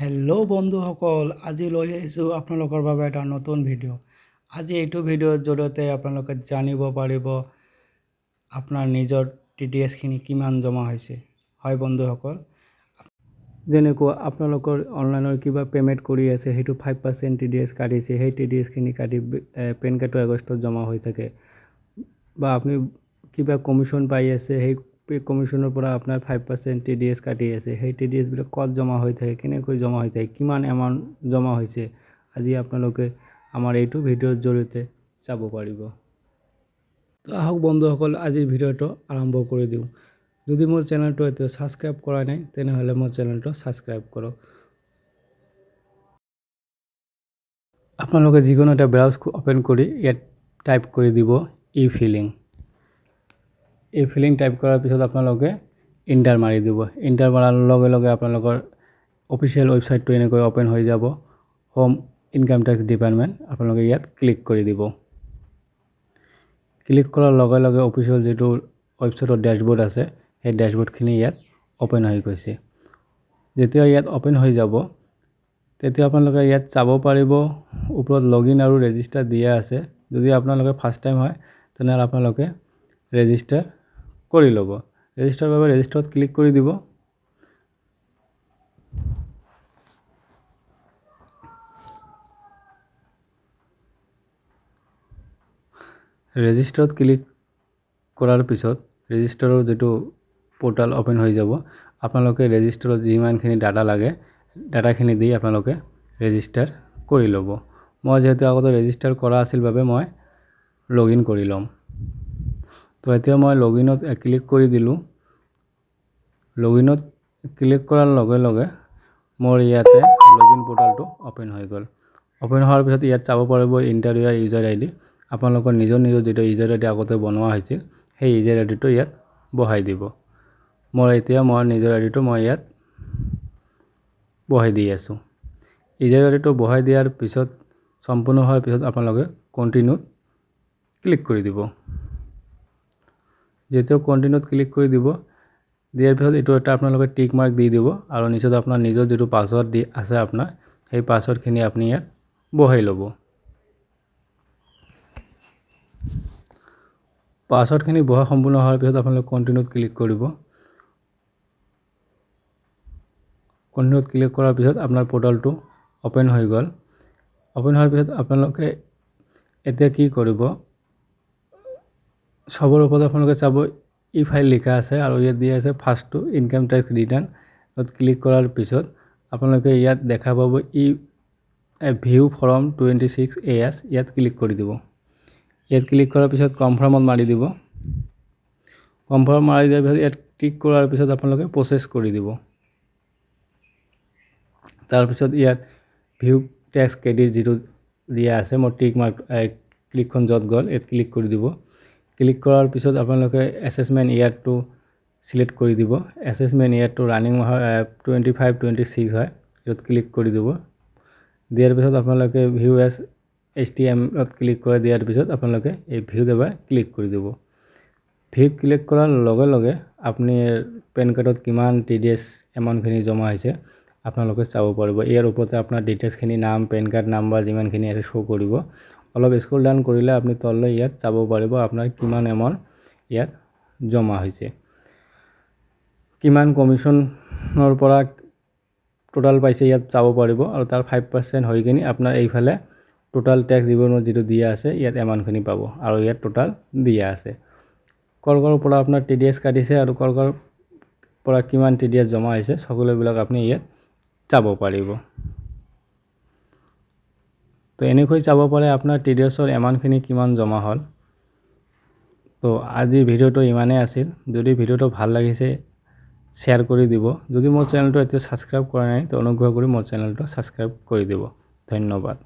Hello' বন্ধুসকল, আজি লৈ আহিছোঁ আপোনালোকৰ বাবে এটা নতুন ভিডিঅ'। আজি এইটো ভিডিঅ'ৰ জৰিয়তে আপোনালোকে জানিব পাৰিব আপোনাৰ নিজৰ টিডিএছখিনি কিমান জমা হৈছে। হয় বন্ধুসকল, যেনেকুৱা আপোনালোকৰ অনলাইনৰ কিবা পে'মেণ্ট কৰি আছে, সেইটো 5% টিডিএছ কাটিছে, সেই টিডিএছখিনি কাটি পেন কাৰ্ডৰ এগেইনষ্টত জমা হৈ থাকে। বা আপুনি কিবা কমিশ্যন পাই আছে, সেই কমিশ্যনৰ পৰা আপোনাৰ 5% টিডিএছ কাটি আছে, সেই টিডিএছবিলাক ক'ত জমা হৈ থাকে, কেনেকৈ জমা হৈ থাকে, কিমান এমাউণ্ট জমা হৈছে, আজি আপোনালোকে আমাৰ এইটো ভিডিঅ'ৰ জৰিয়তে চাব পাৰিব। তো আহক বন্ধুসকল, আজিৰ ভিডিঅ'টো আৰম্ভ কৰি দিওঁ। যদি মোৰ চেনেলটো এতিয়া ছাবস্ক্ৰাইব কৰা নাই, তেনেহ'লে মোৰ চেনেলটো ছাবস্ক্ৰাইব কৰক। আপোনালোকে যিকোনো এটা ব্ৰাউজ অ'পেন কৰি ইয়াত টাইপ কৰি দিব ই ফিলিং। ই ফিলিং টাইপ কৰাৰ পিছত আপোনালোকে এণ্টাৰ মাৰি দিব। এণ্টাৰ মৰাৰ লগে লগে আপোনালোকৰ অফিচিয়েল ৱেবছাইটটো এনেকৈ অ'পেন হৈ যাব, হোম, ইনকাম টেক্স ডিপাৰ্টমেণ্ট। আপোনালোকে ইয়াত ক্লিক কৰি দিব। ক্লিক কৰাৰ লগে লগে অফিচিয়েল যিটো ৱেবছাইটৰ ডেছবৰ্ড আছে, সেই ডেছবৰ্ডখিনি ইয়াত অ'পেন হৈ গৈছে। যেতিয়া ইয়াত অ'পেন হৈ যাব, তেতিয়া আপোনালোকে ইয়াত চাব পাৰিব, ওপৰত লগ ইন আৰু ৰেজিষ্টাৰ দিয়া আছে। যদি আপোনালোকে ফাৰ্ষ্ট টাইম হয়, তেনেহ'লে আপোনালোকে ৰেজিষ্টাৰ কৰি ল'ব। ৰেজিষ্টাৰৰ বাবে ৰেজিষ্টাৰত ক্লিক কৰি দিব। ৰেজিষ্টাৰত ক্লিক কৰাৰ পিছত ৰেজিষ্টাৰৰ যিটো পৰ্টেল অ'পেন হৈ যাব। আপোনালোকে ৰেজিষ্টাৰত যিমানখিনি ডাটা লাগে, ডাটাখিনি দি আপোনালোকে ৰেজিষ্টাৰ কৰি ল'ব। মই যিহেতু আগতে ৰেজিষ্টাৰ কৰা আছিল বাবে মই লগ ইন কৰি ল'ম। তো এতিয়া মই লগ ইনত ক্লিক কৰি দিলোঁ। লগ ইনত ক্লিক কৰাৰ লগে লগে মোৰ ইয়াতে লগ ইন পৰ্টেলটো অ'পেন হৈ গ'ল। অ'পেন হোৱাৰ পিছত ইয়াত চাব পাৰিব, এণ্টাৰ ইয়াৰ ইউজাৰ আইডি। আপোনালোকৰ নিজৰ নিজৰ যিটো ইউজাৰ আইডি আগতে বনোৱা হৈছিল, সেই ইউজাৰ আইডিটো ইয়াত বহাই দিব। মই এতিয়া মই নিজৰ আইডিটো মই ইয়াত বহাই দি আছোঁ। ইউজাৰ আইডিটো বহাই দিয়াৰ পিছত, সম্পূৰ্ণ হোৱাৰ পিছত আপোনালোকে কণ্টিনিউত ক্লিক কৰি দিব। যেতিয়া কণ্টিনিউত ক্লিক কৰি দিব, দিয়াৰ পিছত এইটো এটা আপোনালোকে টিক মাৰ্ক দি দিব আৰু নিচত আপোনাৰ নিজৰ যিটো পাছৱৰ্ড দি আছে আপোনাৰ, সেই পাছৱৰ্ডখিনি আপুনি ইয়াত বহাই ল'ব। পাছৱৰ্ডখিনি বহা সম্পূৰ্ণ হোৱাৰ পিছত আপোনালোকে কণ্টিনিউত ক্লিক কৰিব। কণ্টিনিউত ক্লিক কৰাৰ পিছত আপোনাৰ পৰ্টেলটো অ'পেন হৈ গ'ল। অ'পেন হোৱাৰ পিছত আপোনালোকে এতিয়া কি কৰিব? চবৰ ওপৰত আপোনালোকে চাব, ই ফাইল লিখা আছে আৰু ইয়াত দিয়া আছে ফাৰ্ষ্টটো ইনকাম টেক্স ৰিটাৰ্ণ। তাত ক্লিক কৰাৰ পিছত আপোনালোকে ইয়াত দেখা পাব ই ভিউ ফৰ্ম 26 এএছ। ইয়াত ক্লিক কৰি দিব। ইয়াত ক্লিক কৰাৰ পিছত কনফাৰ্মত মাৰি দিব। কনফাৰ্ম মাৰি দিয়াৰ পিছত, ইয়াত ক্লিক কৰাৰ পিছত আপোনালোকে প্ৰচেছ কৰি দিব। তাৰপিছত ইয়াত ভিউ টেক্স ক্ৰেডিট যিটো দিয়া আছে, মোৰ টিক মাৰ্ক ক্লিকখন য'ত গ'ল, ইয়াত ক্লিক কৰি দিব। ক্লিক কৰাৰ পিছত আপোনালোকে এছেচমেণ্ট ইয়াৰটো চিলেক্ট কৰি দিব। এছেচমেণ্ট ইয়াৰটো ৰানিং হয় 25-26 হয়, ইয়াত ক্লিক কৰি দিব। দিয়াৰ পিছত আপোনালোকে ভিউ এছ এইচটিএমত ক্লিক কৰি দিয়াৰ পিছত আপোনালোকে এই ভিউত এবাৰ ক্লিক কৰি দিব। ভিউত ক্লিক কৰাৰ লগে লগে আপুনি পেন কাৰ্ডত কিমান টিডিএছ এমাউণ্টখিনি জমা হৈছে, আপোনালোকে চাব পাৰিব। ইয়াৰ ওপৰতে আপোনাৰ ডিটেইলছখিনি, নাম, পেন কাৰ্ড নাম্বাৰ যিমানখিনি আছে শ্ব' কৰিব। অলপ স্ক্ৰল ডাউন কৰিলে আপুনি তললৈ ইয়াত চাব পাৰিব, আপোনাৰ কিমান এমাউণ্ট ইয়াত জমা হৈছে, কিমান কমিশ্যনৰ পৰা টোটাল পাইছে, ইয়াত চাব পাৰিব। আৰু তাৰ 5% হৈ কিনি আপোনাৰ এইফালে টোটাল টেক্স ৰিভিউত যিটো দিয়া আছে, ইয়াত এমাউণ্টখিনি পাব। আৰু ইয়াত টোটাল দিয়া আছে কৰ কৰ পৰা আপোনাৰ টিডিএছ কাটিছে আৰু কৰ কৰ পৰা কিমান টিডিএছ জমা হৈছে, সকলোবিলাক আপুনি ইয়াত চাব পাৰিব। তো এনেকৈ চাব পাৰে আপোনাৰ টিডিএছৰ এমাউণ্টখিনি কিমান জমা হ'ল। তো আজিৰ ভিডিঅ'টো ইমানেই আছিল। যদি ভিডিঅ'টো ভাল লাগিছে, শ্বেয়াৰ কৰি দিব। যদি মোৰ চেনেলটো এতিয়া ছাবস্ক্ৰাইব কৰা নাই, তো অনুগ্ৰহ কৰি মোৰ চেনেলটো ছাবস্ক্ৰাইব কৰি দিব। ধন্যবাদ।